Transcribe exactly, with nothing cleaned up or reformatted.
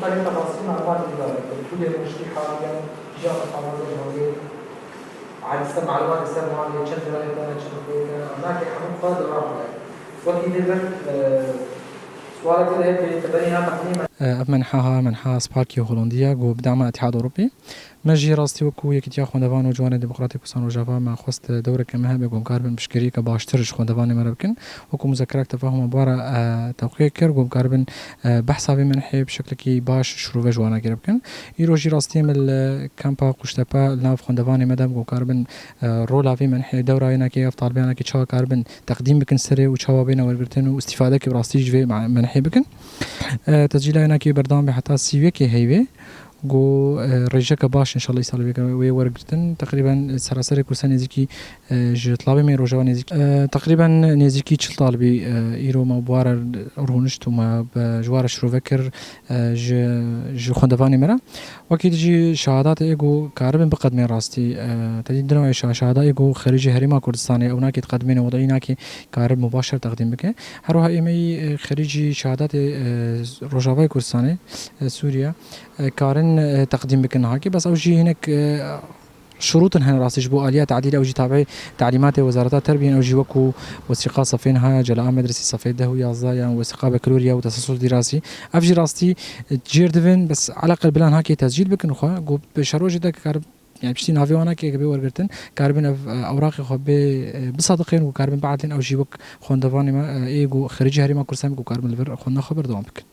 Tefasîl malumat îdare kir. Tu dê rûniştî haliyen jiyan xwe tamam dê hewlê. Hadise malumat ser malê çend lirayê tane çend xwê tane. Nake hemû xwe dewra xwe. Wekî dê ber, e, sualek dê hebe teberî ha teqdîm. Ev menha ha, menha Sparkî Holandiya, ku bi dema Îtîhad Ewropî. Me jî rastî wekû Yekîtiya Xwendevan û Ciwanê Demokratîk Kurdistan Rojava me xwest dewreke me hebe ku em karibin piştgiriyeke baştir ji xwendevanê me re bikin. Wekû muzekerek tefahuma bi we re, e, tewqî kir ku em karibin, e, behsa vê menhê bi şeklekî baş şirove ji wana gere bikin. Îro jî rastî em li kampa Quştepe li nav xwendevanê me de ku em karibin, e, rola vê menhê dewra yenekê ev talibeyanekê çawa karibin teqdîm bikin serê û çawa bêne wergirtin û îstîfadekî bi rastî ji vê me-, menhê bikin. E, tescîla yenekê berdewam be heta sî û yekê heyvê. Ku, e, rêjeke baş înşallah îsal wê, wê wergirtin. Teqrîben, e, seraserê kursa nêzîkî, e, ji Tilabê me Rojava nêzîkî, e, teqrîben nêzîkî çil talibî, e, îro me bi wa re rûnişt û me bi, ji wa re şirove kir, e, ji, ji xwendevanê me re. Wekî dijî şehadatê ê ku karibin biqedmên rastî, e, tedî dinawê şa-, şehada ê ku xerîcî Herêma Kurdistanê ew nakê diqedmêne wedî nakê karib mubaşer teqdîm bike. Her wiha êmeyî, e, xerîcî şehadatê, e, Rojavayê Kurdistanê, e, Sûriye, e, karin, e, teqdîm bikin hakê. Bes ew jî hinek, e, şurûtin hene rastî ji bo aliya tadîl ew jî tabiî talîmatê Wezareta Terbiyên ew jî wekû wesîqa sefên haya cela a medresî sefê deh û yazdeh yan wesîqa bekloriya û tesasul dirasî. Ev jî rastî, e, cêr divin bes eleqel bilan hakê tescîl bikin xwe ku bi şerojê de kar, yani piştî navê wana ke bê wergirtin, karibin ev, e, ewraqê xwe bê, e, bisadiqên û karibin biedlin ew jî wek xwendevanê me, e, ê ku xerîcî Herêma Kurdistanê ku karibin li vir xwendina xwe berdewam bikin.